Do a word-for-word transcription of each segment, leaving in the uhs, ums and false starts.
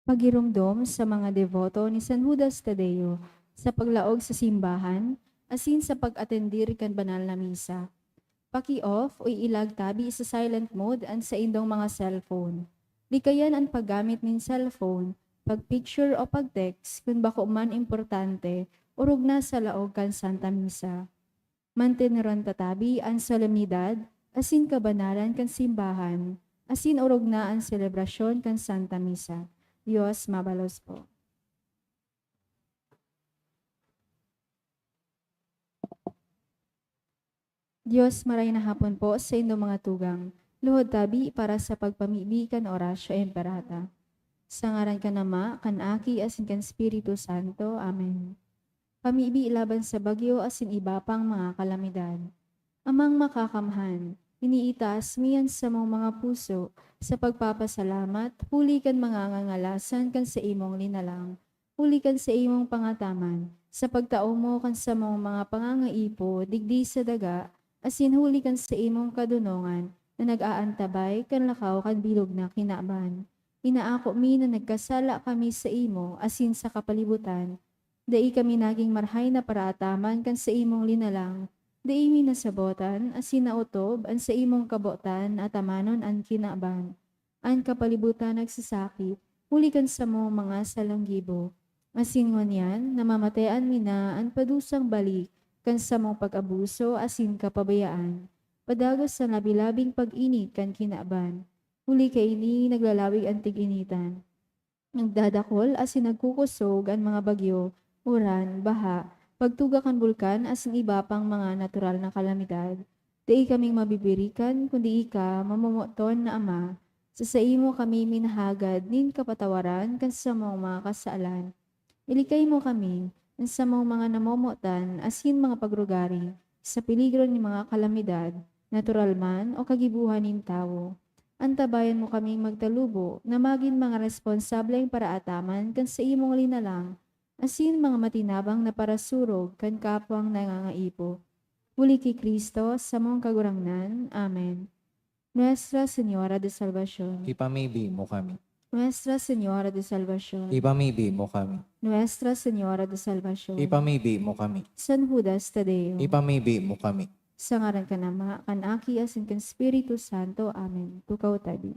Pagiromdom sa mga deboto ni San Judas Tadeo sa paglaog sa simbahan asin sa pag-atendir kan banal na misa. Paki-off o ilag tabi sa silent mode an saindong mga cellphone. Likayan an paggamit nin cellphone, pag-picture o pag-text kun bako man importante, orog na sa laog kan Santa Misa. Manteneron ta tabi an solemnidad asin kabanalan kan simbahan, asin orog na an selebrasyon kan Santa Misa. Dios mabalos po. Dios, maray na hapon po sa indong mga tugang. Luhod tabi para sa pagpamibi kan Oratio Imperata. Sa ngaran kan Ama, kan Aki, asin kan Espiritu Santo. Amen. Pamibi laban sa bagyo asin iba pang mga kalamidad. Amang Makakamhan, iniitaas mi an samong mga puso sa pagpapasalamat huli kan mga ngangalasan kan saimong linalang, huli kan saimong pangataman, sa pagtao mo kan samong mga pangangaipo digdi sa daga, asin huli kan saimong kadonongan na nag-aantabay kan lakaw kan bilog na kinaban. Inaako mi na nagkasala kami saimo asin sa kapalibutan. Dai kami nagin marahay na paraataman kan saimong linalang. Dai mi nasabotan asin naotob an saimong kabotan na atamanon an kinaban. An kapalibutan nagsasakit huli kan samong mga salanggibo. Asin ngunyan, namamatean mi na an padusang balik kan samong pag-abuso asin kapabayaan. Padagos sa labi-labing pag-init kan kinaban. Huli kaini, naglalawig an tig-initan. Nagdadakol asin nagkukosog an mga bagyo, uran, baha, pagtuga kan bulkan asin iba pang mga natural na kalamidad. Dai kaming mabibirikan, kundi ika, mamomoton na Ama. Sa saimo kami minahagad nin kapatawaran kan samong mga kasalan. Ilikay mo kami, an samong mga namomotan asin mga pagrugari, sa peligro nin mga kalamidad, natural man o kagibohan nin tawo. Antabayan mo kaming magtalubo na magin mga responsableng paraataman kan saimong linalang, asin mga matinabang na parasurog kan kapwang nangangaipo. Huli ki Cristo, samong Kagurangnan. Amen. Nuestra Señora de Salvacion. Ipamibi mo kami. Nuestra Señora de Salvacion. Ipamibi mo kami. Nuestra Señora de Salvacion. Ipamibi mo kami. San Judas Tadeo. Ipamibi mo kami. Sa ngaran kan Ama, kan Aki, asin kan Espiritu Santo. Amen. Tukaw tabi.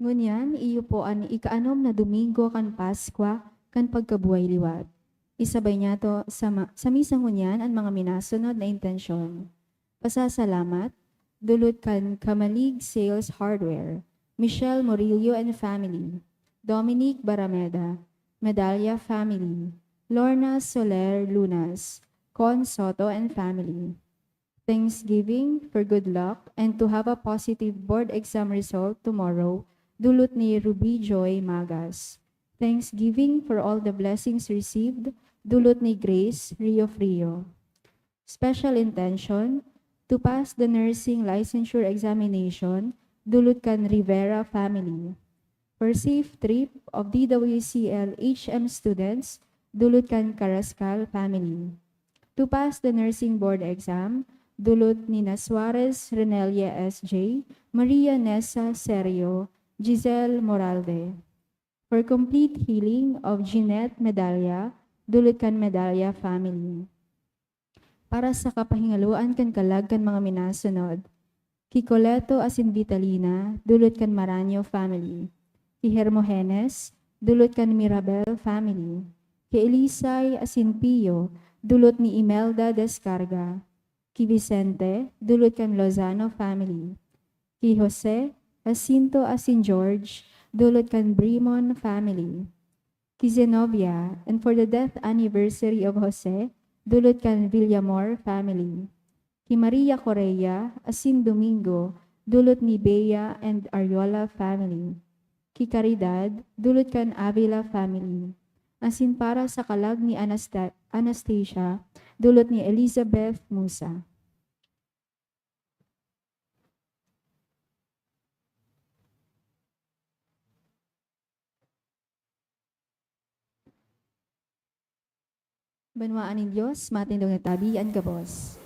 Ngunyan, iyo po an ikaanom na Domingo kan Paskwa kan pagkabuhay liwat. Isabay niyato sa ma-, sa misa ngunyan an mga minasunod na intensyon. Pasasalamat, dulot kan Kamalig Sales Hardware, Michelle Murillo and family, Dominic Barameda, Medalla family, Lorna Soler Lunas, Con Soto and family. Thanksgiving for good luck and to have a positive board exam result tomorrow, dulot ni Ruby Joy Magas. Thanksgiving for all the blessings received, dulot ni Grace Riofrio. Special intention, to pass the nursing licensure examination, dulot kan Rivera family. For safe trip of D W C L H M students, dulot kan Carrascal family. To pass the nursing board exam, dulot ni na Suarez Renelia S J, Maria Nessa Serio, Giselle Moralde. For complete healing of Jeanette Medalla, dulot kan Medalla family. Para sa kapahingaloan kan kalag kan mga minasunod, ki Coleto asin Vitalina, dulot kan Maranyo family. Ki Hermogenes, dulot kan Mirabel family. Ki Elisay asin Pio, dulot ni Imelda Descarga. Ki Vicente, dulot kan Lozano family. Ki Jose, Jacinto asin George, dulot kan Brimon family. Ki Zenobia, and for the death anniversary of Jose, dulot kan Villamor family. Ki Maria Correa asin Domingo, dulot ni Bea and Ariola family. Ki Caridad, dulot kan Avila family. Asin para sa kalag ni Anasta-, Anastasia, dulot ni Elizabeth Musa. Banwaan nin Dios, matindog na tabi an gabos.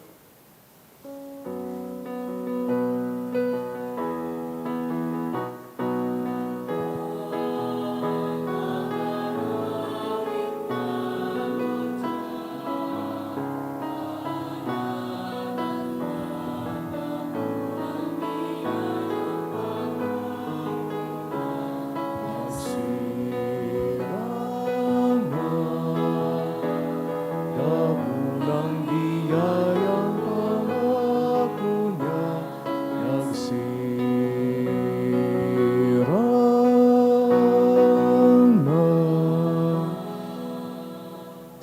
Dakulang biyayang pangako niya, nagsirang na.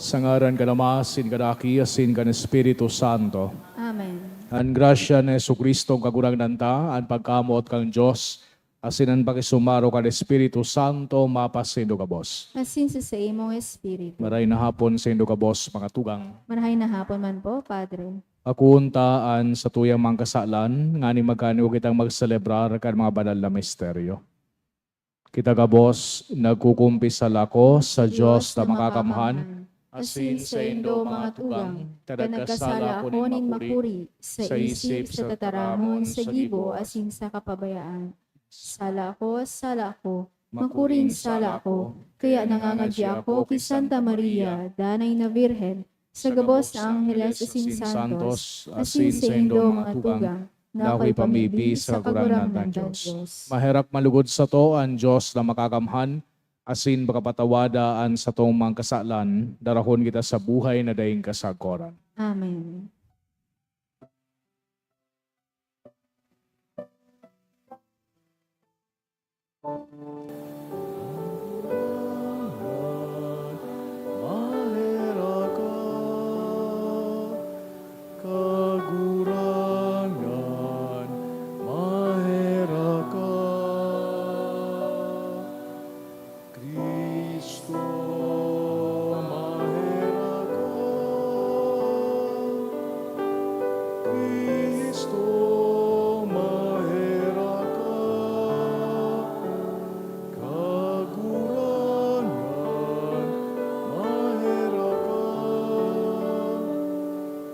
Sa ngaran kan Ama, asin kan Aki, asin kan Espiritu Santo. Amen. An grasya ni Jesu-Cristo, Kagurangnan ta, an pagkamoot kan Dios, asin an pakisumaro kan Espiritu Santo mapasaindo gabos. Asin sa saimong espiritu. Marahay na hapon saindo gabos, mga tugang. Marahay na hapon man po, Padre. Akoon ta an satuyang mga kasalan, nganing magkanuyo kitang magselebrar kan mga banal na misteryo. Kita gabos, nagkukumpisal ako sa Dios na makakamhan, asin saindo, mga tugang, ta nagkasala ako nin makuri, sa isip, sa tataramon, sa gibo, asin sa kapabayaan. Sala ako, sala ako, makuring sala ako, kaya nangangadya ako ki Santa Maria, Danay na Birhen, sa gabos na angheles asin santos, asin saindo, mga tugang, na akoy pamibi sa Kagurangnan kan Dios. Maherak malugod sato an Dios na makakamhan, asin pakapatawada an satong mga kasalan, darahon kita sa buhay na daing kasagkoran. Amen. Maherak ka, Kagurangnan, maherak ka. Cristo, maherak ka. Cristo, maherak ka. Kagurangnan, maherak ka.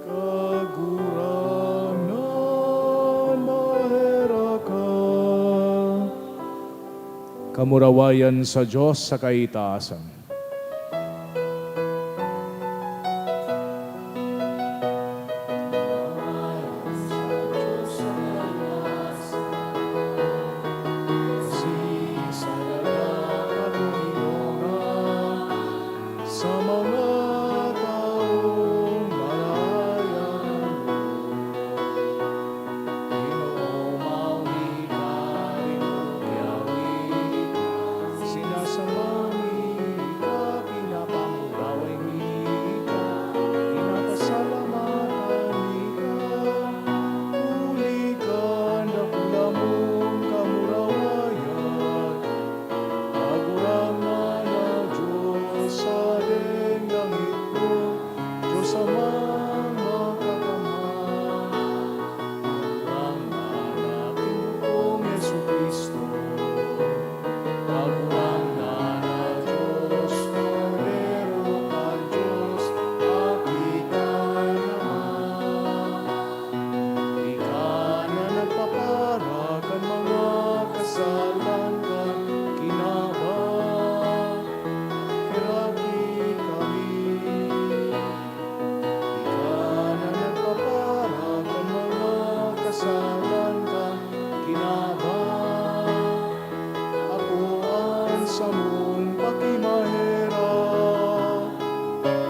Kagurangnan, maherak ka. Kamurawayan sa Dios sa kaitaasan. Samon pakimaherak,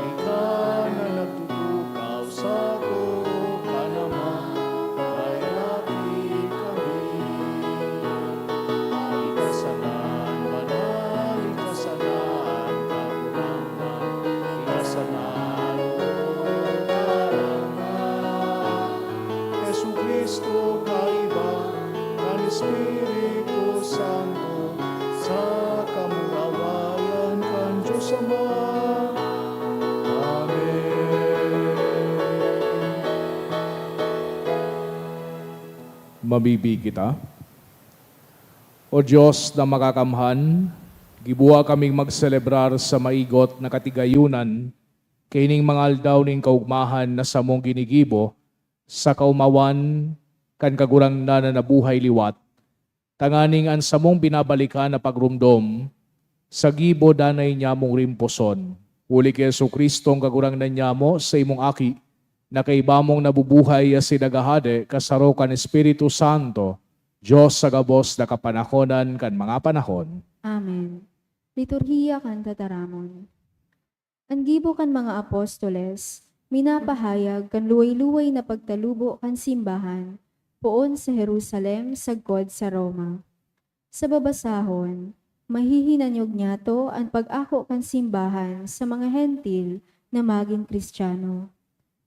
ika na nagtutukaw sa tuka naman, mairaki kami. Ika sana an banal, ika sana an kagurangnan, ika sana an orong karangnan. Jesu-Cristo, kaiba kan Espiritu Santo, sa kamurawayan kan Dios Ama. Amen. Mabibi kita. O Dios na makakamhan, gibuha kaming magselebrar sa maigot na katigayonan kaining mga aldaw nin kaogmahan na samong ginigibo sa kaomawan kan Kagurangnan na nabuhay liwat, tanganing an samong binabalikan na pagromdom sa gibo danay nyamong rimposon. Huli ki Jesu-Cristo, an Kagurangnan nyamo, sa imong Aki, na kaiba mong nabubuhay asin naghahade kasaro kan Espiritu Santo, Dios sa gabos na kapanahonan kan mga panahon. Amen. Liturhiya kan Tataramon. An gibo kan mga apostoles minapahayag kan luway-luway na pagtalubo kan simbahan poon sa Jerusalem sagkod sa Roma. Sa babasahon, mahihinanyog nyato an pag-ako kan simbahan sa mga Hentil na magin Kristiyano.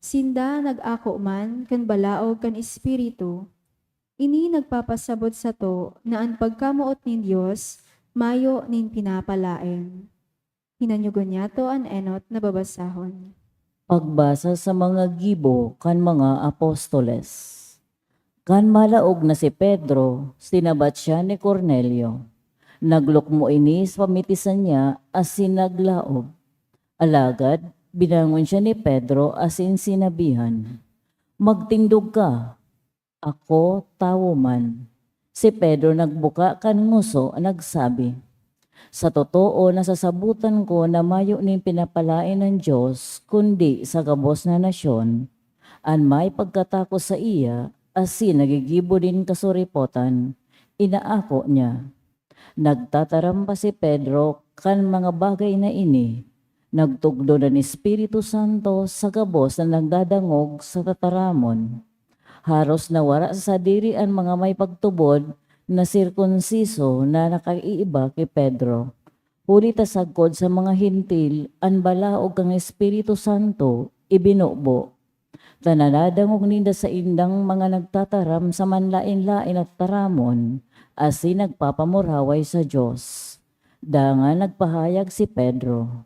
Sinda nag-ako man kan balaog kan Espiritu. Ini nagpapasabot sato na an pagkamoot nin Dios mayo nin pinapalaen. Hinanyogon nyato an enot na babasahon. Pagbasa sa mga gibo kan mga apostoles. Kan malaog na si Pedro, sinabat siya ni Cornelio. Naglukmo ini sa pamitisan niya asin naglaog. Alagad, binangon siya ni Pedro asin sinabihan, "Magtindog ka, ako tawo man." Si Pedro nagbuka kan ngoso, nagsabi, "Sa totoo, nasasabotan ko na mayo nin pinapalaen an Dios kundi sa gabos na nasyon. An may pagkatakos saiya asin nagigibo nin kasuripotan, inaako niya." Nagtataram pa si Pedro kan mga bagay na ini. Nagtukdo an Espiritu Santo sa gabos na nagdadangog sa tataramon. Haros nawara sa sadiri an mga may pagtubod na sirkunsiso na nakaiiba ki Pedro. Huli ta sagkod sa mga Hentil, an balaog kan Espiritu Santo ibinubo, ta nadadangog ninda saindang mga nagtataram sa manlaen-laen na tataramon asin nagpapamuraway sa Dios. Dangan nagpahayag si Pedro,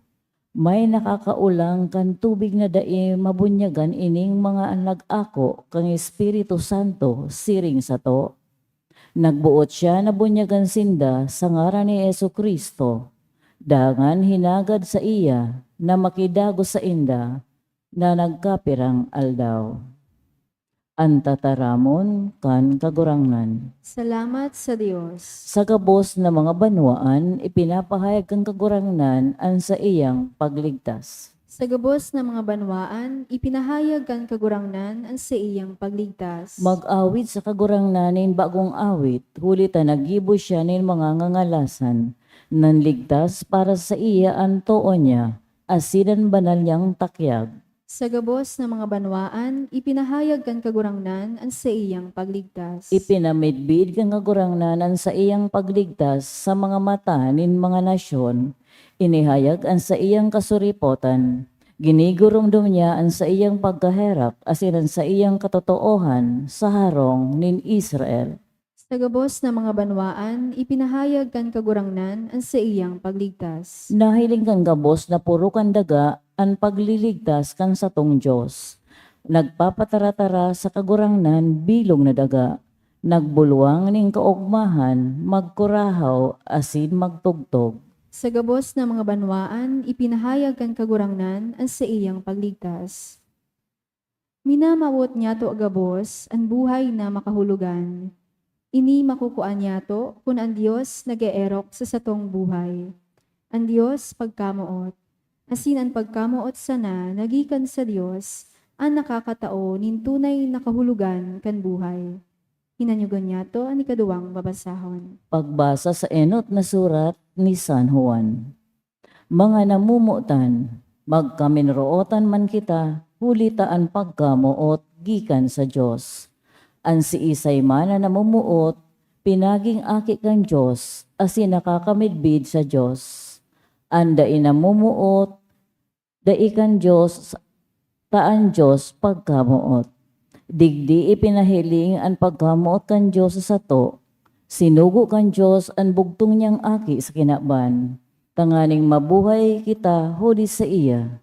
"May nakakaolang kan tubig na dai mabunyagan ining mga nag-ako kan Espiritu Santo siring sato." Nagboot siya na bunyagan sinda sa ngaran ni Jesu-Cristo, dangan hinagad saiya na makidagos sainda na nagkapirang aldaw. An tataramon kan Kagurangnan. Salamat sa Dios. Sa gabos na mga banwaan, ipinapahayag kan Kagurangnan an saiyang pagligtas. Sa gabos na mga banwaan, ipinahayag kan Kagurangnan an saiyang pagligtas. Mag-awit sa Kagurangnan nin bagong awit, huli ta naggibo siya nin mga ngangalasan. Nanligtas para saiya an too niya, asin an banal niyang takyag. Sa gabos na mga banwaan, ipinahayag kan Kagurangnan an saiyang pagligtas. Ipinamidbid kan Kagurangnan an saiyang pagligtas sa mga mata nin mga nasyon. Inihayag an saiyang kasuripotan. Ginigurumdom niya an saiyang pagkaherak asin an saiyang katotoohan sa harong nin Israel. Sa gabos na mga banwaan, ipinahayag kan Kagurangnan an saiyang pagligtas. Nahiling kan gabos na poro kan daga an pagliligtas kan satong Dios. Nagpapataratara sa Kagurangnan bilog na daga. Nagbulwang nin kaogmahan, magkurahaw, asin magtugtog. Sa gabos na mga banwaan, ipinahayag kan Kagurangnan an saiyang pagligtas. Minamawot nyato gabos an buhay na makahulogan. Ini makukua nyato kun an Dios nag-eerok sa satong buhay. An Dios pagkamoot, asin an pagkamoot sana na gikan sa Dios an nakakatao nin tunay na kahulogan kan buhay. Hinanyugon niyato an ikaduwang babasahon. Pagbasa sa enot na surat ni San Juan. Mga namomotan, magkaminrootan man kita, huli ta an pagkamoot gikan sa Dios. An siisay man na namomoot, pinaging aki kan Dios, asin nakakamidbid sa Dios. An dai namomoot, dai kan Dios, ta an Dios pagkamoot. Digdi ipinahiling an pagkamoot kan Dios sa sato. Sinugo kan Dios an bugtong niyang Aki sa kinaban, tanganing mabuhay kita huli saiya.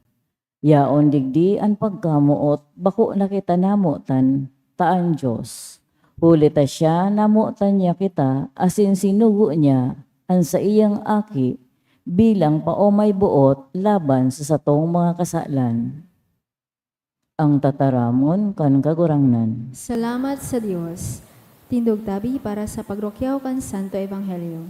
Yaon digdi an pagkamoot, bako na kita namotan, ta an Dios. Huli ta siya, namotan niya kita, asin sinugo niya an saiyang Aki bilang paomay-boot laban sa satong mga kasalan. Ang tataramon kan Kagurangnan. Salamat sa Dios. Tindog tabi para sa pagrukyaw kan Santo Ebanghelyo.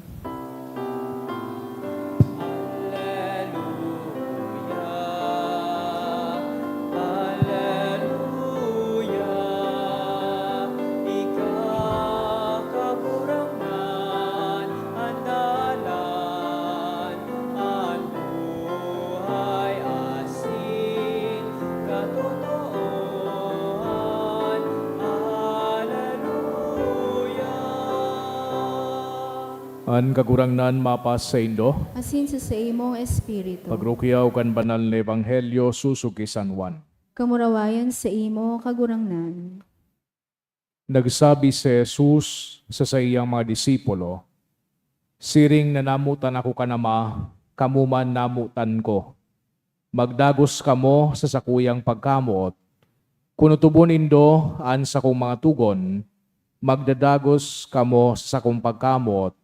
An Kagurangnan mapasaindo. Asin sa saimong espiritu. Pagrukyaw kan Banal na Ebanghelyo sosog ki San Juan. Kamurawayan saimo, Kagurangnan. Nagsabi si Jesus sa saiyang mga disipulo, "Siring na namotan ako kan Ama, kamo man namotan ko. Magdagos kamo sa sakuyang pagkamoot. Kun otobon nindo an sakong mga togon, magdadagos kamo sa sakong pagkamoot,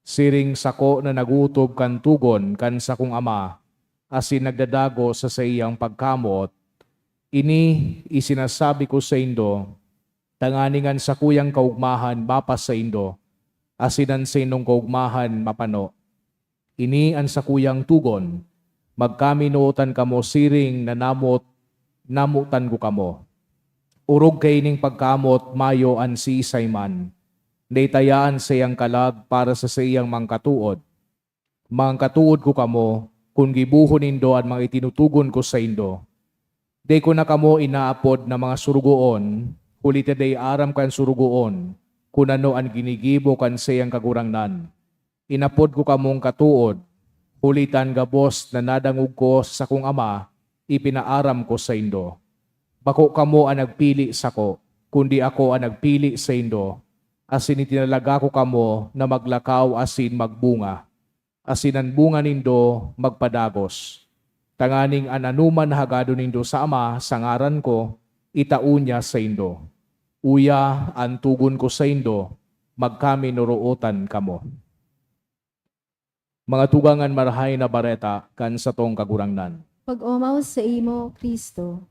siring sako na nag-ootob kan togon kan sakong Ama, asin nagdadagos sa saiyang pagkamoot. Ini isinasabi ko saindo, tanganing an sakuyang kaogmahan mapasaindo, asin an saindong kaogmahan mapano. Ini an sakuyang togon, magkaminootan kamo siring na namot, namotan ko kamo. Orog kaining pagkamot mayo an siisay man na itaya an saiyang kalag para sa saiyang mga katood. Mga katood ko kamo, kun gibohon nindo an mga itinutugon ko saindo. Dai ko na kamo inaapod na mga sorogoon, huli ta dai aram kan sorogoon kun ano an ginigibo kan saiyang kagurangnan. Inapod ko kamong katood, huli ta an gabos na nadangog ko sa sakong Ama, ipinaaram ko saindo. Bako kamo an nagpili sako, kundi ako an nagpili saindo, asin itinalaga ko kamo na maglakaw asin magbunga, asin an bunga nindo magpadagos, tanganing an anoman na hagadon nindo sa Ama sa ngaran ko, itao niya saindo. Uya, an togon ko saindo, magkaminurootan kamo." Mga tugang, an Marahay na Bareta kan satong Kagurangnan. Pag-omaw saimo, Cristo.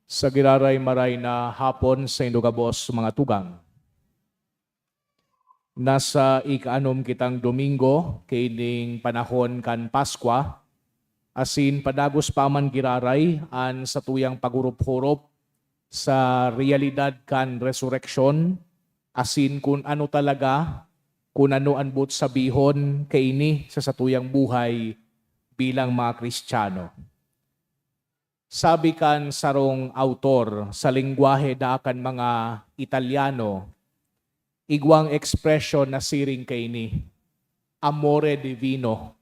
Sa giraray, maray na hapon saindo gabos, mga tugang. Nasa ikaanom kitang Domingo kaining panahon kan Paskwa, asin padagos pa man giraray an satuyang paghurup-hurup sa reyalidad kan resureksyon, asin kun ano talaga, kun ano an boot sabihon kaini sa satuyang buhay bilang mga Kristiyano. Sabi kan sarong awtor sa lengwahe daa kan mga Italiano, igwang ekspresyon na siring kaini, "Amore divino."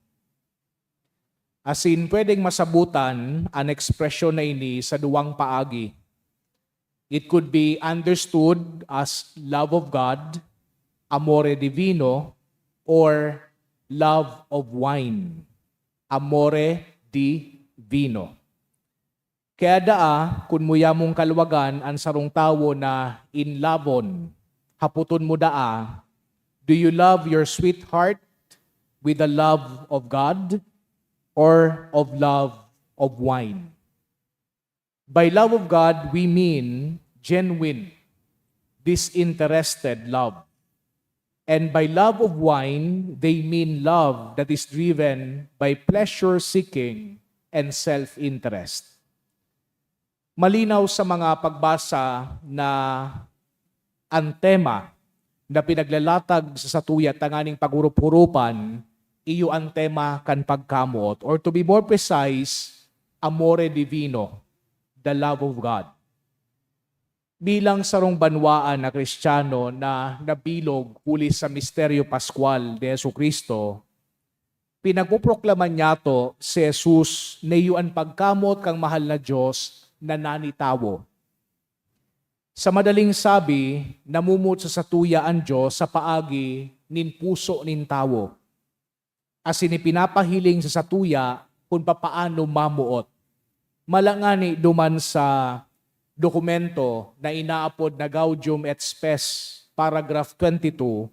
Asin, pwedeng masabotan an ekspresyon na ini sa duwang paagi. It could be understood as love of God, amore divino, or love of wine, amore di vino. Kaya daa, kun muya mong kalwagan an sarong tawo na in love-on, hapoton mo daa, "Do you love your sweetheart with the love of God or of love of wine?" By love of God, we mean genuine, disinterested love. And by love of wine, they mean love that is driven by pleasure-seeking and self-interest. Malinaw sa mga pagbasa na an tema na pinaglalatag sa satuya tanganing paghurup-hurupan, iyo an tema kan pagkamoot, or to be more precise, amore divino, the love of God. Bilang sarong banwaan na Kristiyano na nabilog huli sa misteryo paskwal ni Jesu-Cristo, pinagpoproklama niyato si Jesus na iyo an pagkamoot kan mahal na Dios na nani tawo. Sa madaling sabi, namomoot sa satuya an Dios sa paagi nin puso nin tawo, asin ipinapahiling sa satuya kun papaano mamoot. Malangani duman sa dokumento na inaapod na Gaudium et Spes, paragraph twenty-two,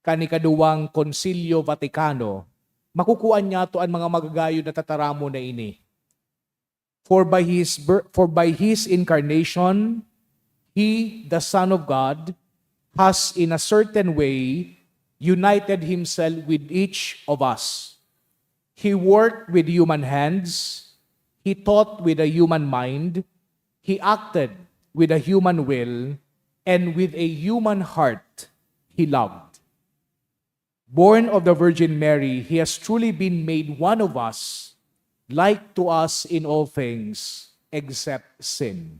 kan ikaduwang Konsilyo Vaticano, makukuha niyato an mga magagayod na tataramon na ini. For by his bir-, for by his incarnation, he, the Son of God, has in a certain way united himself with each of us. He worked with human hands, he thought with a human mind, he acted with a human will, and with a human heart, he loved. Born of the Virgin Mary, he has truly been made one of us, like to us in all things except sin.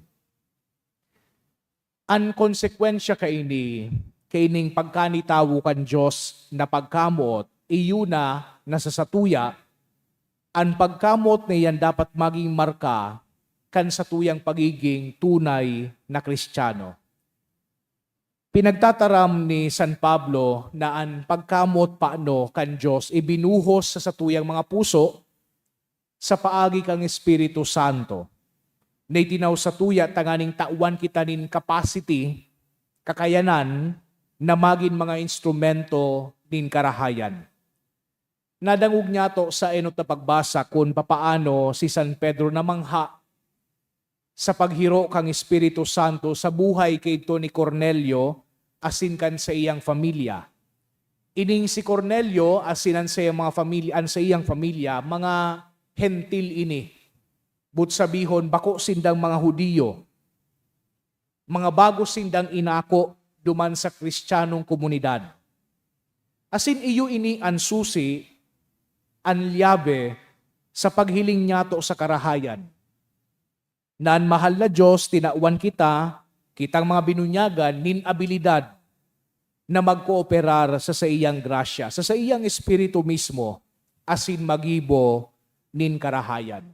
An konsekwensya kaini, kaining pagkanitawo kan Dios na pagkamoot, iyo na na sa satuya, an pagkamoot na iyan dapat maging marka kan satuyang pagiging tunay na Kristiyano. Pinagtataram ni San Pablo na an pagkamoot pano kan Dios ibinuhos sa satuyang mga puso sa paagi kan Espiritu Santo, na itinao satuya tanganing tawan kita nin capacity, kakayanan, na magin mga instrumento nin karahayan. Nadangog niyato sa enot na pagbasa kun papaano si San Pedro namangha sa paghiro kan Espiritu Santo sa buhay kaidto ni Cornelio asin kan saiyang pamilya. Ining si Cornelio asin an saiyang mga pamilya, an saiyang pamilya, mga Hentil ini. Boot sabihon, bako sindang mga Judio. Mga bago sindang inako duman sa Kristiyanong komunidad. Asin iyo ini an susi, an lyabe sa paghiling niyato sa karahayan. Na an mahal na Dios tinawan kita, kitang mga binunyagan, nin abilidad na magkooperar sa saiyang grasya, sa saiyang Espiritu mismo, asin magibo nin karahayan.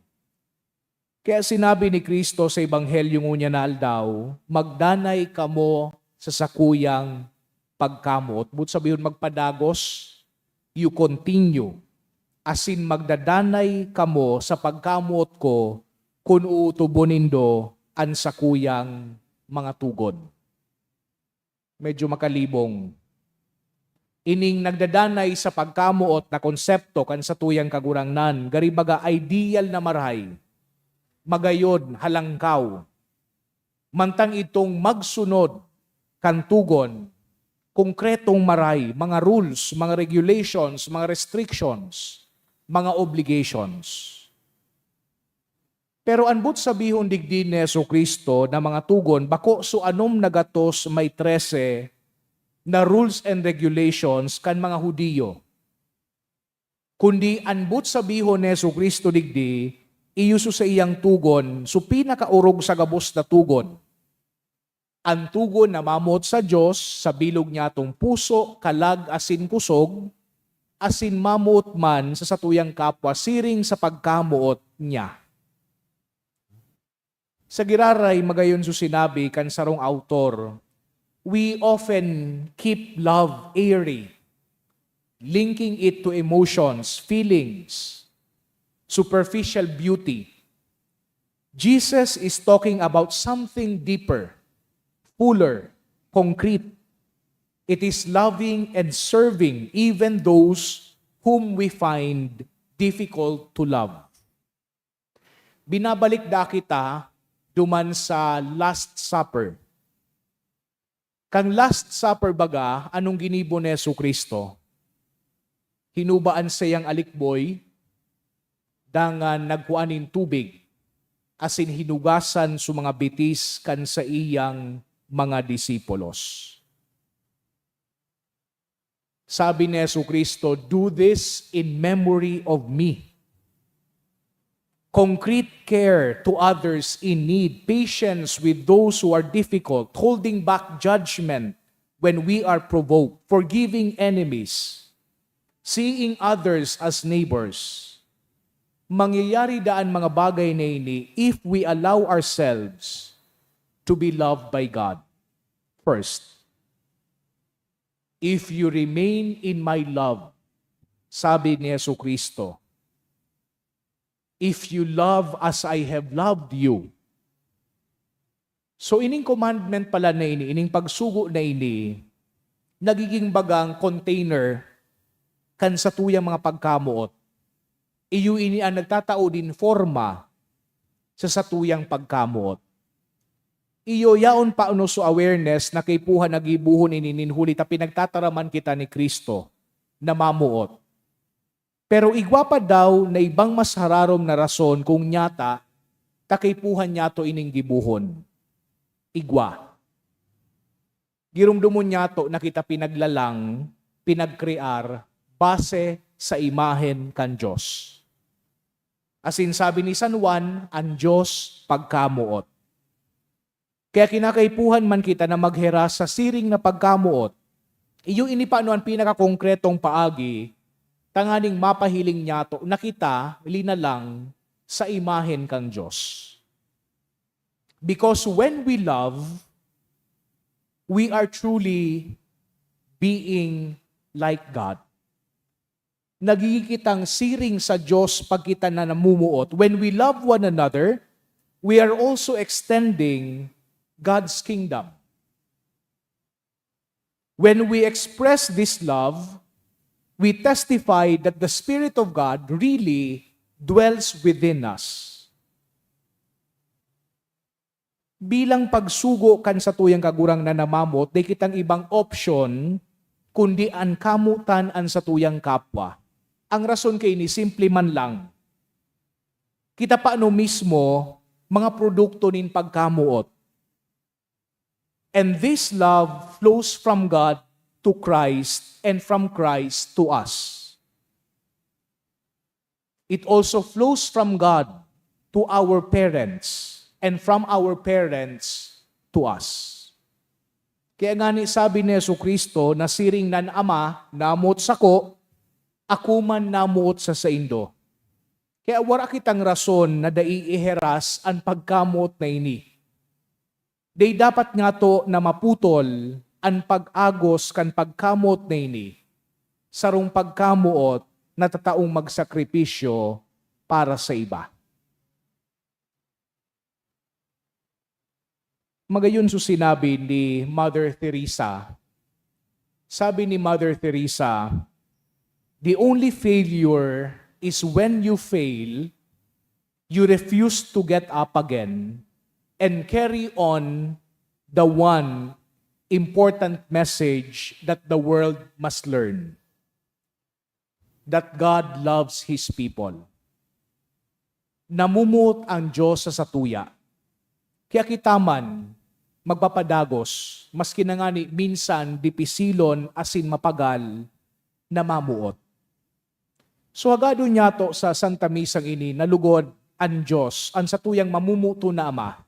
Kaya sinabi ni Cristo sa Ebanghelyo ngunyan na aldaw, "Magdanay kamo sa sakuyang pagkamoot." Boot sabihon, magpadagos, you continue, asin magdadanay kamo sa pagkamoot ko kun uutubon nindo an sakuyang mga tugon. Medyo makalibong. Ining nagdadanay sa pagkamoot na konsepto kan satuyang Kagurangnan, gari baga ideal na marahay, magayod, halangkaw. Mantang itong magsunod kan tugon, konkretong marahay, mga rules, mga regulations, mga restrictions, mga obligations. Pero an boot sabihon digdi ni Jesu-Cristo na mga tugon bako so anom na gatos may trese na rules and regulations kan mga Judio. Kundi an boot sabihon ni Jesu-Cristo digdi, iyo so saiyang tugon, so pinakaorog sa gabos na tugon. An tugon na mamoot sa Dios sa bilog niyatong puso, kalag asin kusog, asin mamoot man sa satuyang kapwa siring sa pagkamoot niya. Sa giraray, magayon so sinabi kan sarong awtor, "We often keep love airy, linking it to emotions, feelings, superficial beauty." Jesus is talking about something deeper, fuller, concrete. It is loving and serving even those whom we find difficult to love. Binabalik daa kita duman sa Last Supper. Kan Last Supper baga, anong ginibo ni Jesu-Cristo? Hinuba an saiyang alikboy, dangan nagkua nin tubig. asin hinugasan sa mga bitis kan saiyang mga disipulos. Sabi ni Jesu-Cristo, "Do this in memory of me." Concrete care to others in need, patience with those who are difficult, holding back judgment when we are provoked, forgiving enemies, seeing others as neighbors. Mangyayari daa an mga bagay na ini if we allow ourselves to be loved by God first. "If you remain in my love," sabi ni Jesu-Cristo, "if you love as I have loved you." So, ining commandment pala na ini, ining pagsugo na ini, nagiging bagang container kan satuyang mga pagkamoot. Iyo ini an nagtatao nin forma sa satuyang pagkamoot. Iyo, yaon pa ano so awareness na kaipuhan na gibohon ini nin huli ta pinagtataraman kita ni Cristo na mamoot. Pero igwa pa daw na ibang mas hararom na rason kung nyata ta kaipuhan nyato ining gibohon. Igwa. Giromdomon nyato na kita pinaglalang, pinagkrear, base sa imahen kan Dios. Asin sabi ni San Juan, "An Dios pagkamoot." Kaya kinakaipuhan man kita na magheras sa siring na pagkamoot. Iyo ini pa ano an pinakakongkretong paagi tanganing mapahiling nyato na kita linalang sa imahen kan Dios. Because when we love, we are truly being like God. Nagiging kitang siring sa Dios pag kita na namumuot. When we love one another, we are also extending God's kingdom. When we express this love, we testify that the Spirit of God really dwells within us. Bilang pagsugo kan satuyang Kagurangnan na mamoot, dai kitang ibang opsyon kundi an kamotan an satuyang kapwa. Ang rason kaini, simple man lang. Kita pa ano mismo, mga produkto nin pagkamoot. And this love flows from God to Christ and from Christ to us. It also flows from God to our parents and from our parents to us. Kaya ngani sabi ni Jesu-Cristo na siring nan Ama namoot sako, ako man namoot sa saindo. Kaya wara kitang rason na dai iheras an pagkamoot na ini. Dai dapat ngato na maputol an pag-agos kan pagkamoot na ini, sarong pagkamoot na tataong magsakripisyo para sa iba. Magayon so sinabi ni Mother Teresa. Sabi ni Mother Teresa, "The only failure is when you fail, you refuse to get up again and carry on the one important message that the world must learn, that God loves His people." Namumuot ang Dios sa satuya. Kaya kita man magpapadagos, maski na ngani minsan dipisilon asin mapagal na mamuot. So, hagadon nyato sa Santa Misang ini na lugod an Dios, an satuyang mamumuto na Ama,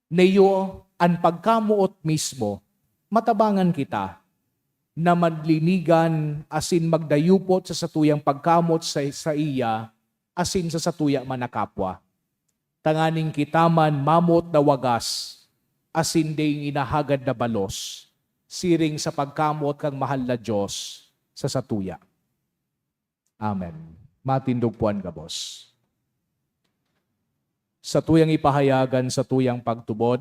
na iyo an pagkamoot mismo, matabangan kita na manlinigan asin magdayupot sa satuyang pagkamoot sa saiya asin sa satuya man na kapwa, tanganing kita man mamoot na wagas asin daing inahagad na balos, siring sa pagkamoot kan mahal na Dios sa satuya. Amen. Matindog po an gabos. Satuyang ipahayag an satuyang pagtubod,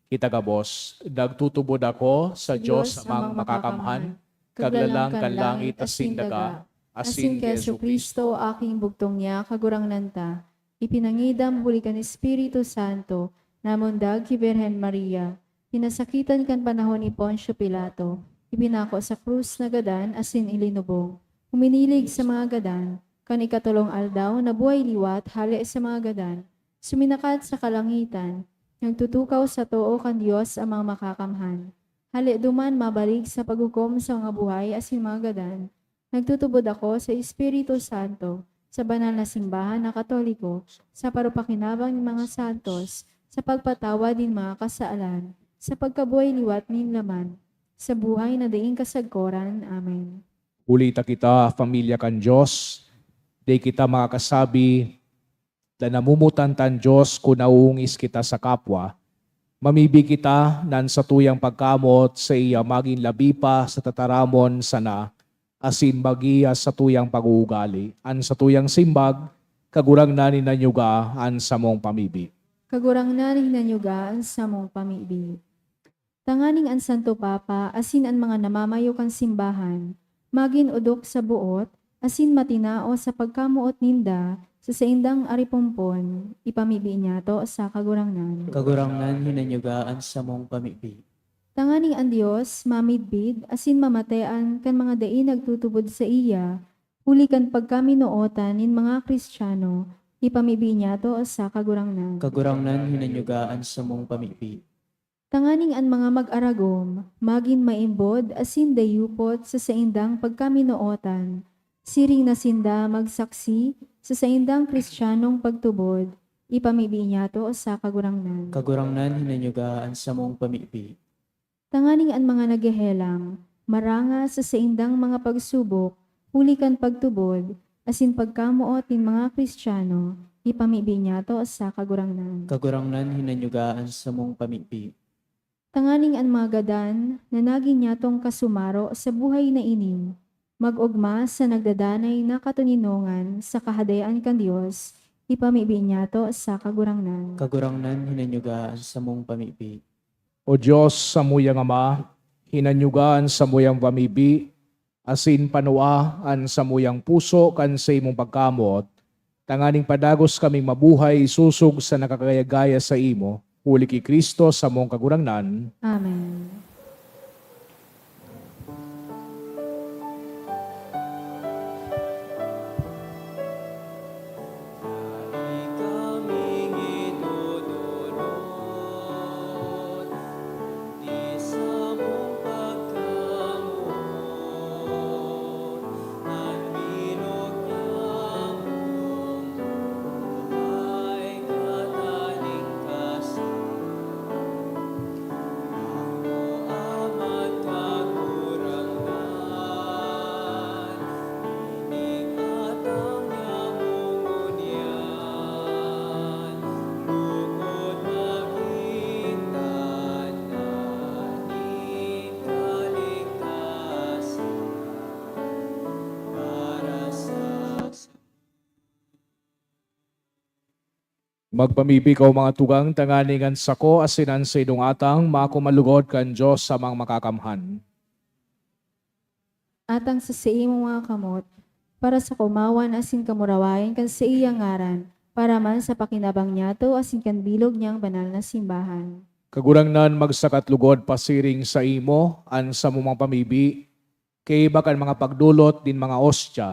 kita gabos, nagtutubod ako sa Diyos Amang Makakamhan, Kaglalang kan langit asin daga, asin ki Jesu-Cristo, aking bugtong niya, Kagurangnan ta, ipinangidam huli kan Espiritu Santo, namundag ki Birhen Maria, pinasakitan kan panahon ni Poncio Pilato, ipinako sa krus, nagadan asin ilinubong. Huminilig sa mga gadan, kan ikatolong aldaw nabuhay liwat hale sa mga gadan, Suminakat sa kalangitan, nagtutukaw sa too kan Dios Amang Makakamhan. Hale duman mabalik sa paghukom sa mga buhay asin mga gadan, nagtutubod ako sa Espiritu Santo, sa banal na simbahan na Katoliko, sa parupakinabang nin mga santos, sa pagpatawad nin mga kasalan, sa pagkabuhay liwat nin laman, sa buhay na daing kasagkoran. Amen. Huli ta kita, pamilya kan Dios, di kita makakasabi na namomotan tan Dios kun naoongis kita sa kapwa. Mamibi kita na an satuyang pagkamoot saiya magin labi pa sa tataramon sana, asin maggiya sa satuyang pag-uugali. An satuyang simbag, Kagurangnan, hinanyuga an samong pamibi. Kagurangnan, hinanyuga an samong pamibi. Tanganing an Santo Papa asin an mga namamayo kan simbahan magin odok sa boot asin matinao sa pagkamoot ninda sa saindang aripompon, ipamibi niyato sa Kagurangnan. Kagurangnan, hinanyuga an samong pamibi. Tanganing an Dios mamidbid asin mamatean kan mga dai nagtutubod saiya, huli kan pagkaminootan nin mga Cristiano, ipamibi niyato sa Kagurangnan. Kagurangnan, hinanyuga an samong pamibi. Tanganing an mga mag-aragom magin maimbod asin dayupot sa saindang pagkaminootan, siring na sinda magsaksi sa saindang Cristianong pagtubod, ipamibi niyato sa Kagurangnan. Kagurangnan, hinanyuga an samong pamibi. Tanganing an mga naghehelang maranga sa saindang mga pagsubok huli kan pagtubod asin pagkamoot nin mga Cristiano, ipamibi niyato sa Kagurangnan. Kagurangnan, hinanyuga an samong pamibi. Tanganing an mga gadan na nagin niyatong kasumaro sa buhay na ini, mag-ogma sa nagdadanay na katoninongan sa Kahadean kan Dios, ipamibi niyato sa Kagurangnan. Kagurangnan, hinanyuga an samong pamibi. O Dios, samuyang Ama, hinanyuga an samuyang pamibi, asin panua an samuyang puso kan saimong pagkamoot, tanganing padagos kaming mabuhay sosog sa nakakagaya-gaya saimo, huli ki Cristo samong Kagurangnan. Amen. Magpamibi kamo, mga tugang, tanganing an sako asin an saindong atang makumalugod kan Dios Amang Makakamhan. Atang sa saimong mga kamot, para sa kaomawan asin kamurawayan kan saiyang ngaran, para man sa pakinabang niyato asin kan bilog niyang banal na simbahan. Kagurangnan, magsakat lugod pasiring saimo an samong mga pamibi, kaiba kan mga pagdolot nin mga ostya,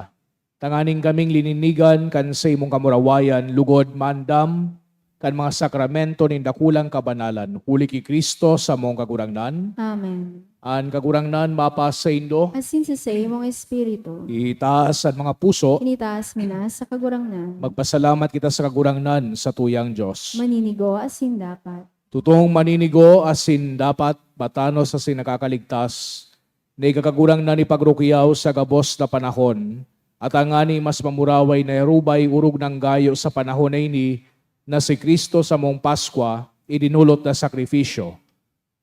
tanganing kaming lininigan kan saimong kamurawayan lugod maandam kan mga sakramento nin dakulang kabanalan, huli ki Cristo samong Kagurangnan. Amen. An Kagurangnan mapasaindo. Asin sa saimong espiritu. Itaas an mga puso. Initaas mi na sa Kagurangnan. Magpasalamat kita sa Kagurangnan, satuyang Dios. Maninigo asin dapat. Totoong maninigo asin dapat, matanos asin nakakaligtas, na ika, Kagurangnan, ipagrukyaw sa gabos na panahon, at tangani mas mamuraway na irubay orog nang gayo sa panahon na ini, na si Cristo samong Paskwa, idinolot na sakrifisyo.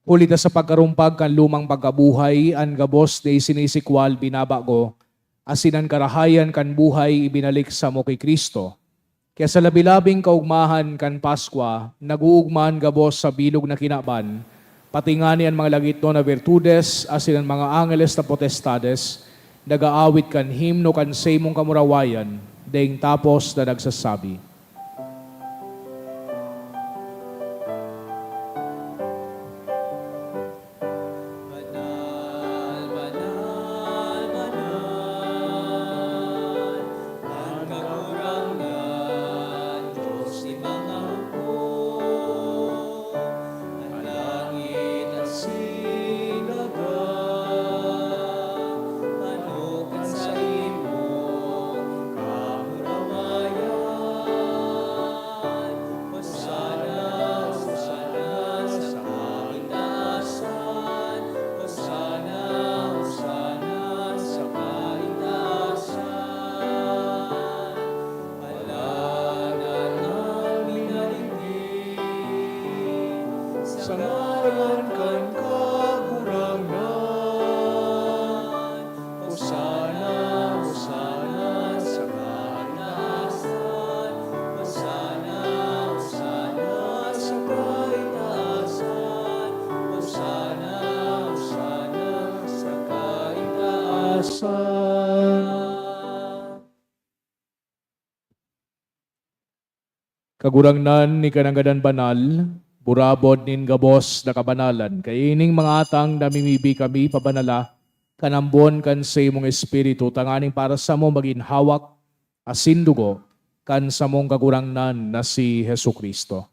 Huli ta sa pagkarumpag kan lumang pagkabuhay, an gabos na isinisikwal binabago, asin an karahayan kan buhay ibinalik samo ki Cristo. Kaya sa labi-labing kaogmahan kan Paskwa, nag-oogma an gabos sa bilog na kinaban, pati ngani an mga lagitnon na birtudes asin an mga angeles na potestades nag-aawit kan himno kan saimong kamurawayan, daing tapos na nagsasabi, Banal, banal, banal, an Kagurangnan, Dios nin mga Kagurangnan, ika nangadan banal, burabod nin gabos na kabanalan. Kaya ining mga atang namimibi kami pabanala kan ambon kan saimong Espiritu, tanganing para samo magin hawak asin dugo kan samong Kagurangnan na si Jesu-Cristo.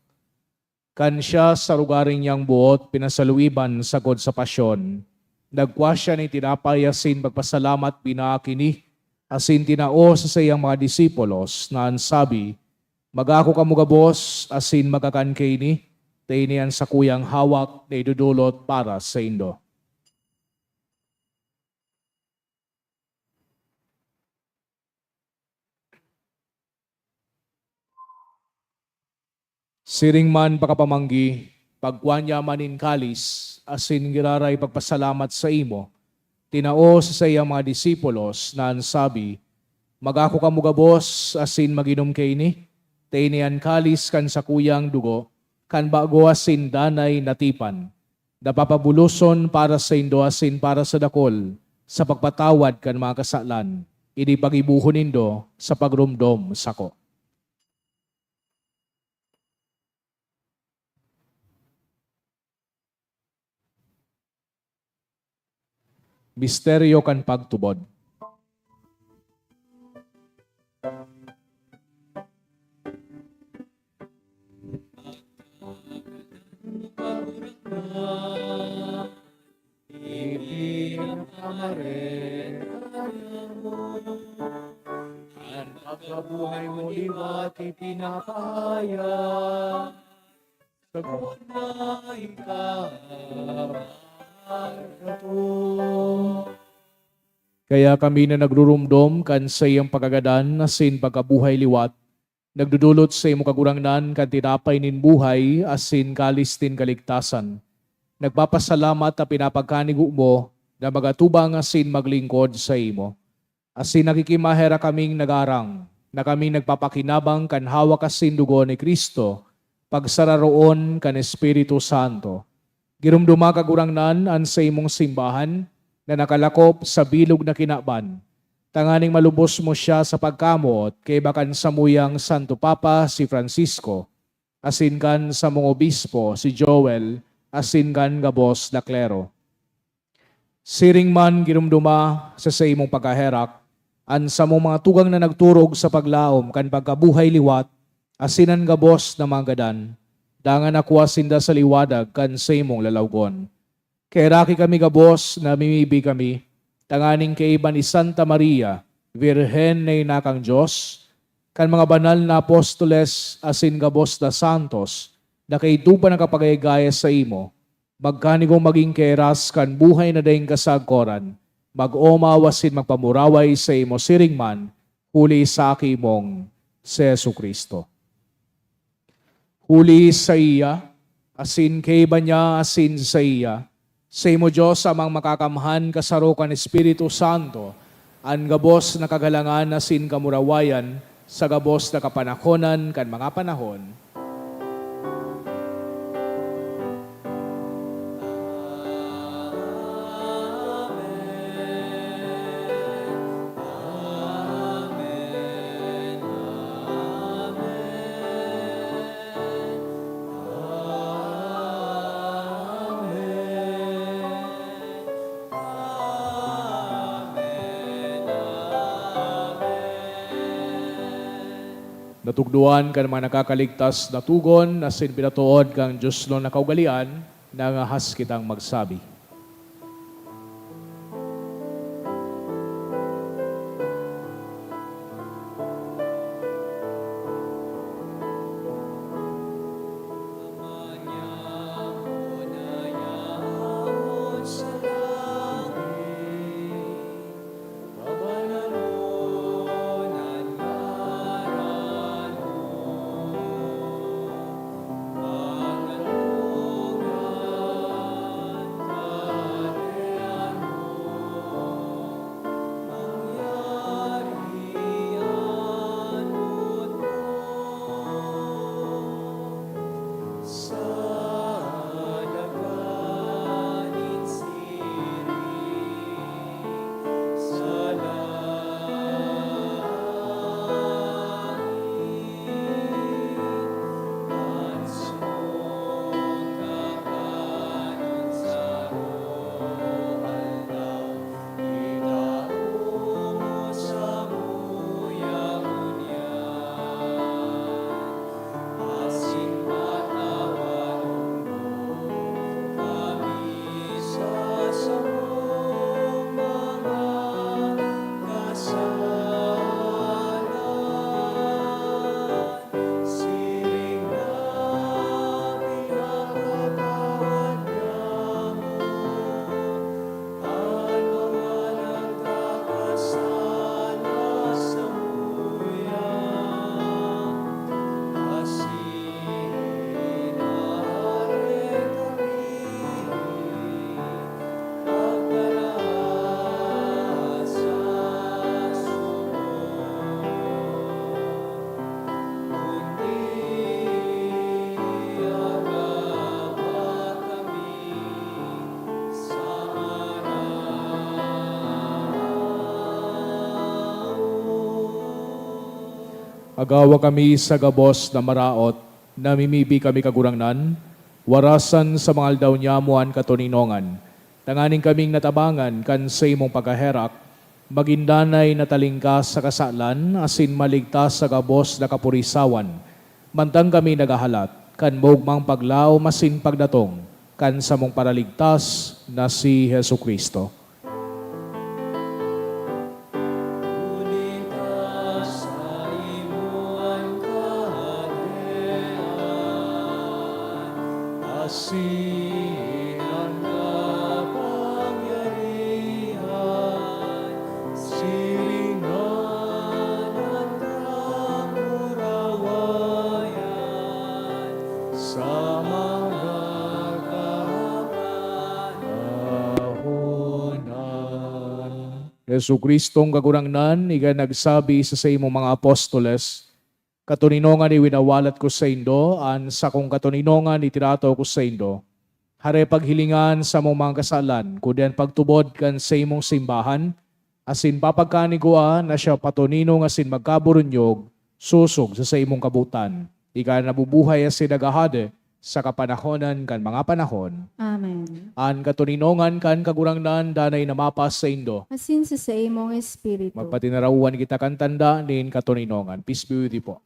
Kan siya sa lugaring niyang boot pinasaluiban sagkod sa pasyon, nagkua siya nin tinapay asin pagpasalamat binaak ini, asin tinao sa saiyang mga disipulos na an sabi, "Magako kamo gabos asin magkakan kaini, ta ini an sakuyang hawak na idodolot para saindo." Siring man pakapamanggi, pagkua niya man nin kalis, asin giraray pagpasalamat saimo, tinao sa saiyang mga disipulos na an sabi, "Magako kamo gabos asin mag-inom kaini, ta ini an kalis kan sakuyang dugo, kan bago asin danay na tipan, na papabuloson para saindo asin para sa dakul sa pagpatawad kan mga kasalan. Ini paggibohon nindo sa pagromdom sako." Misteryo kan pagtubod. An pagkabuhay mo liwat ipinapahayag. Sagkod na ika magdato. Kaya kami na nagruromdom kan saiyang pagkagadan asin pagkabuhay liwat, nagdodolot saimo, Kagurangnan, kan tinapay nin buhay asin kalis nin kaligtasan. Nagpapasalamat ta pinapagkanigo mo na magatubang asin maglingkod saimo. Asin nakikimaherak kaming nagarang na kami nagpapakinabang kan hawak asin dugo ni Cristo, pagsararoon kan Espiritu Santo. Giromdoma, Kagurangnan, an saimong simbahan na nakalakop sa bilog na kinaban, tanganing malubos mo siya sa pagkamoot kaiba kan samuyang Santo Papa, si Francisco, asin kan samong obispo, si Joel, asin kan gabos na klero. Siring man giromdoma sa saimong pagkaherak an samong mga tugang na nagturog sa paglaom kan pagkabuhay liwat asin an gabos na mga gadan, dangan nakua sinda sa liwanag kan saimong lalawgon. Kaheraki kami gabos, namimibi kami, tanganing kaiba ni Santa Maria, Birhen na ina kan Dios, kan mga banal na apostoles asin gabos na santos na kaidto pa nakapagayagaya saimo, magkanigong magin kahiras kan buhay na daing kasagkoran, mag-omaw asin magpamuraway saimo siring man, huli sa Aki mong si Jesu-Cristo. Huli saiya, asin kaiba niya, asin saiya, saimo, Dios Amang Makakamhan, kasaro kan Espiritu Santo, an gabos na kagalangan asin kamurawayan sa gabos na kapanahonan kan mga panahon. Natukdoan kan mga nakakaligtas na togon asin pinatood kan Dios na kaugalean, nangahas kitang magsabi. Agawa kami sa gabos na maraot, namimibi kami, Kagurangnan, warasan sa mga aldaw niyamo an katoninongan, tanganing kaming natabangan kan saimong pagkaherak, magin danay na talingkas sa kasalan asin maligtas sa gabos na kapurisawan, mantang kami naghahalat kan maogmang paglaom asin pagdatong kan samong Paraligtas na si Jesu-Cristo. Huli ta saimo an kahalean, asin an kapangyarihan, siring man an kamurawayan, sa mga kapanahonan. Jesu-Cristong Kagurangnan, ika nagsabi sa saimong mga apostoles, "Katoninongan iwinawalat ko saindo, an sakong katoninongan itirataw ko saindo." Hare paghilingan samong mga kasalan, kundi an pagtubod kan saimong simbahan, asin papagkanigua na siya patoninong asin magkaburunyog sosog sa saimong kabotan. Ika an nabubuhay asin naghahade sa kapanahonan kan mga panahon. Amen. An katoninongan kan Kagurangnan danay na mapas saindo. Asin sa saimong espiritu. Magpatinarawan kita kan tanda nin katoninongan. Peace be with you po.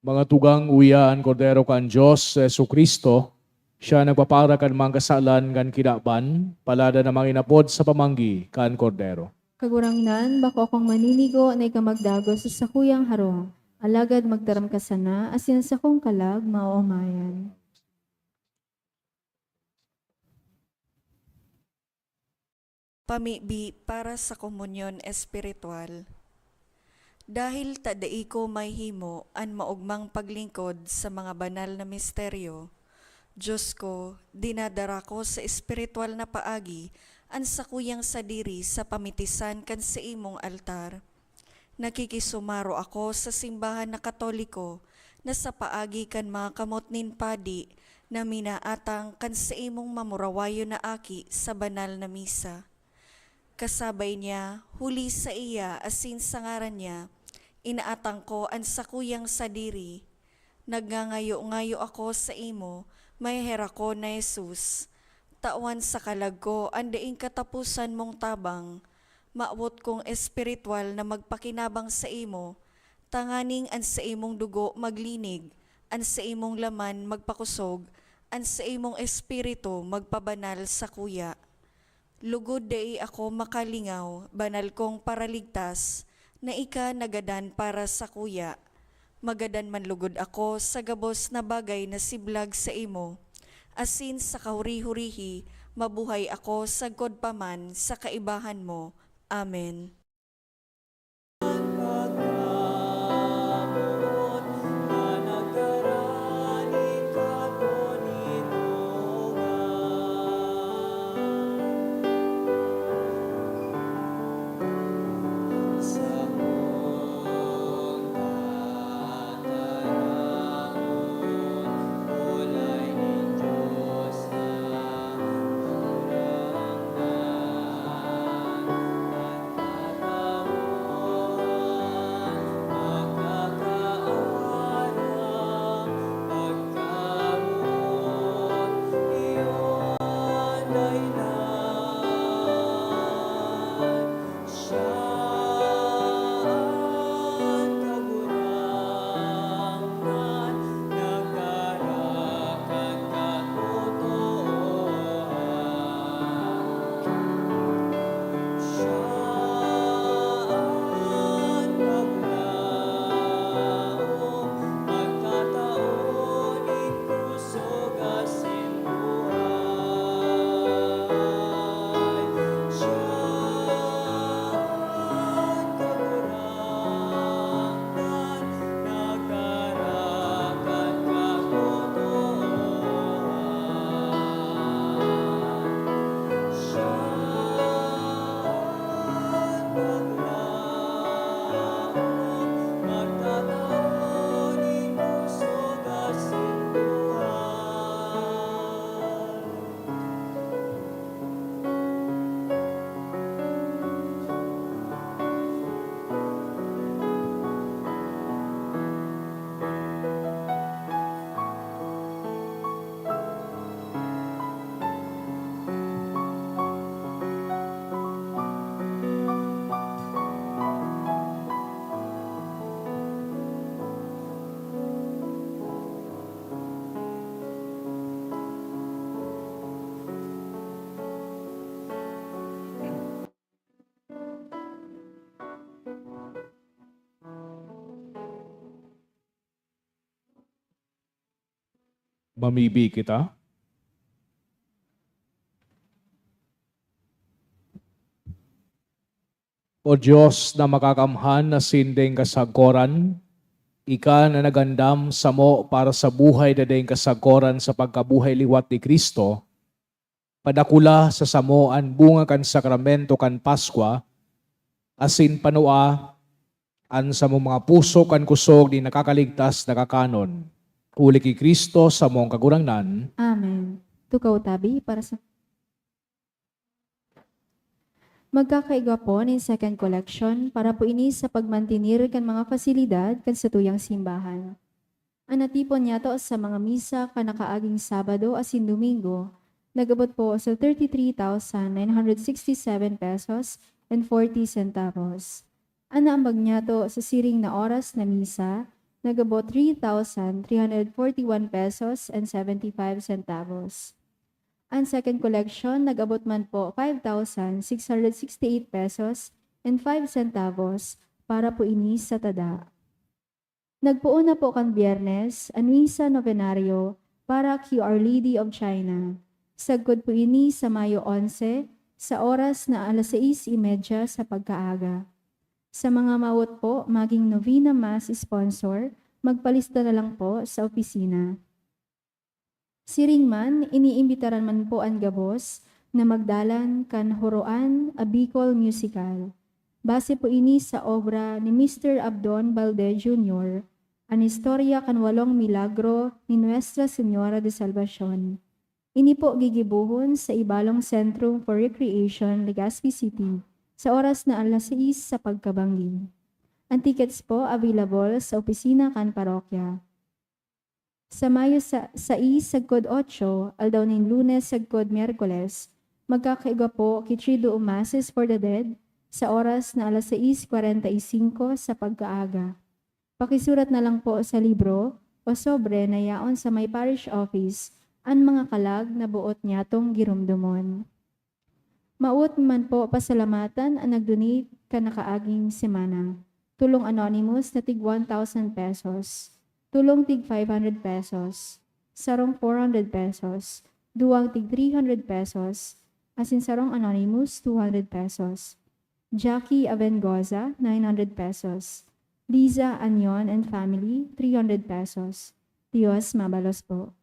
Mga tugang, uya an Kordero kan Dios, si Jesu-Cristo. Siya nagpapara kan mga kasalan kan kinaban, paladan na manginapod sa pamanggi kan Kordero. Kagurangnan, bako akong maninigo na ika magdagos sa sakuyang harong, alagad magtaram ka sana, asin an sakong kalag maoomayan. Pamibi para sa komunyon espiritual. Dahil ta dai ko mahihimo an maogmang paglingkod sa mga banal na misteryo, Dios ko, dinadara ko sa espiritual na paagi an sakuyang sadiri sa pamitisan kan saimong altar. Nakikisumaro ako sa simbahan na Katoliko na sa paagi kan mga kamot nin padi na minaatang kan saimong mamurawayon na aki sa banal na misa. Kasabay niya, huli saiya asin sa ngaran niya, inaatang ko an sakuyang sadiri. Nagngangayo-ngayo ako saimo, maheherak ko na Jesus. Tawan sa kalag ko an daing kataposan mong tabang. Mawot kong espiritual na magpakinabang saimo, tanganing an saimong dugo maglinig, an saimong laman magpakosog, an saimong espiritu magpabanal sakuya. Lugod dai ako makalingaw, banal kong Paraligtas, na ika nagadan para sakuya. Magadan man lugod ako sa gabos na bagay na siblag saimo, asin sa kahuri-hurihi mabuhay ako sagkod pa man sa kaibahan mo. Amen. Mamibi kita. O Dios na makakamhan, asin daing kasagkoran, ika na nagandam samo para sa buhay na daing kasagkoran sa pagkabuhay liwat ni Cristo, padakula sa samo an bunga kan sakramento kan Paskwa, asin panua an samong mga puso kan kusog nin nakakaligtas na kakanon. Huli ki Cristo, samong Kagurangnan. Amen. Tukaw tabi para sa Magkakaigwa po nin second collection para po ini sa pagmantenir kan mga fasilidad kan satuyang simbahan. An natipon niyato sa mga misa kan nakaaging Sabado asin Domingo nag-abot po sa thirty-three thousand nine hundred sixty-seven pesos and forty centavos. An naambag niyato sa siring na oras na misa nag-abot three thousand three hundred forty-one pesos and seventy-five centavos. An second collection nag-abot man po five thousand six hundred sixty-eight pesos and five centavos para po ini sa tada. Nagpoon na po kan Biyernes an Misa Novenario para ki Our Lady of China. Sagkod po ini sa Mayo onse, sa oras na alas sais y media sa pagkaaga. Sa mga mawot po maging novena mass sponsor, magpalista na lang po sa opisina. Siring man, iniimbitaran man po an gabos na magdalan kan Horoan a Bicol Musical. Base po ini sa obra ni Mister Abdon Balde Junior, an istorya kan walong milagro ni Nuestra Señora de Salvacion. Ini po gigibohon sa Ibalong Centrum for Recreation, Legazpi City, sa oras na alas sais sa pagkabanggi. An tickets po available sa opisina kan parokya. Sa Mayo sa, sais sagkod otso, aldaw nin Lunes sagkod Miyerkules, magkakaigwa po ki Triduum Masses for the Dead sa oras na alas sais kwarenta y singko sa pagkaaga. Pakisurat na lang po sa libro o sobre na yaon sa may parish office an mga kalag na boot nyatong giromdomon. Mawot man po pasalamatan an nag-donate kan nakaaging semana. Tulong anonymous na tig one thousand pesos, tulong tig five hundred pesos, sarong four hundred pesos, duwang tig three hundred pesos, asin sarong anonymous two hundred pesos. Jackie Avengoza, nine hundred pesos. Liza Anyon and family, three hundred pesos. Dios mabalos po.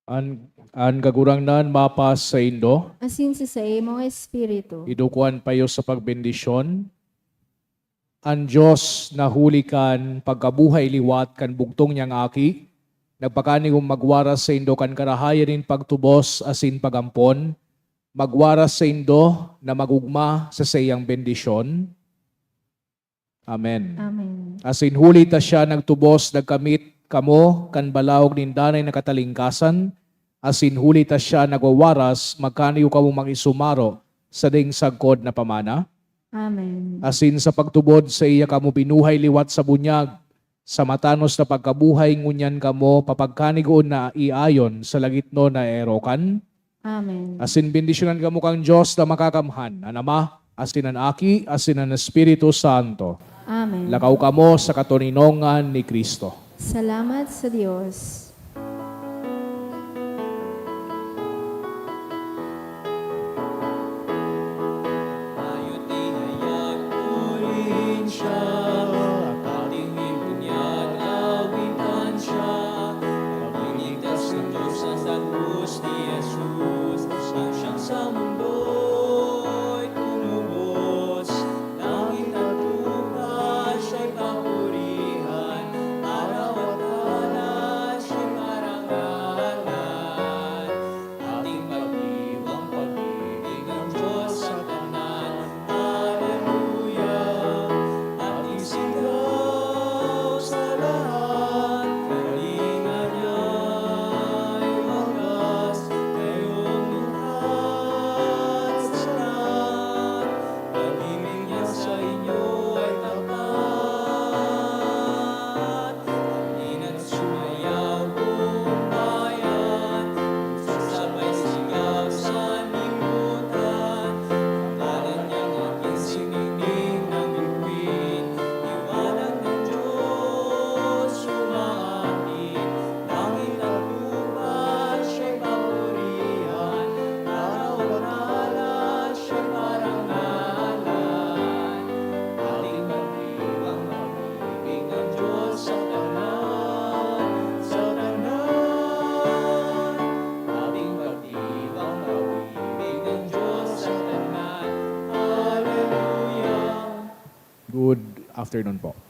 An, an Kagurangnan mapasaindo. Asin sa saimong espiritu. Idukuan payo sa pagbendisyon. An Dios na huli kan pagkabuhay liwat kan bugtong niyang Aki, nagpakanigong magwaras saindo kan karahayan nin pagtubos asin pag-ampon, magwaras saindo na mag-ogma sa saiyang bendisyon. Amen. Amen. Asin huli ta siya nagtubos, nagkamit kamo kan balaog nin danay na katalingkasan, asin huli ta siya nagwawaras, magkanigo kamo mangisumaro sa daing sagkod na pamana. Amen. Asin sa pagtubod saiya kamo binuhay liwat sa bunyag, sa matanos na pagkabuhay, ngunyan kamo papagkanigoon na iayon sa lagitnon na erokan. Amen. Asin bendisyonan kamo kan Dios na Makakamhan, an Ama, asin an Aki, asin an Espiritu Santo. Amen. Lakaw kamo sa katoninongan ni Cristo. Salamat sa Dios. afternoon po.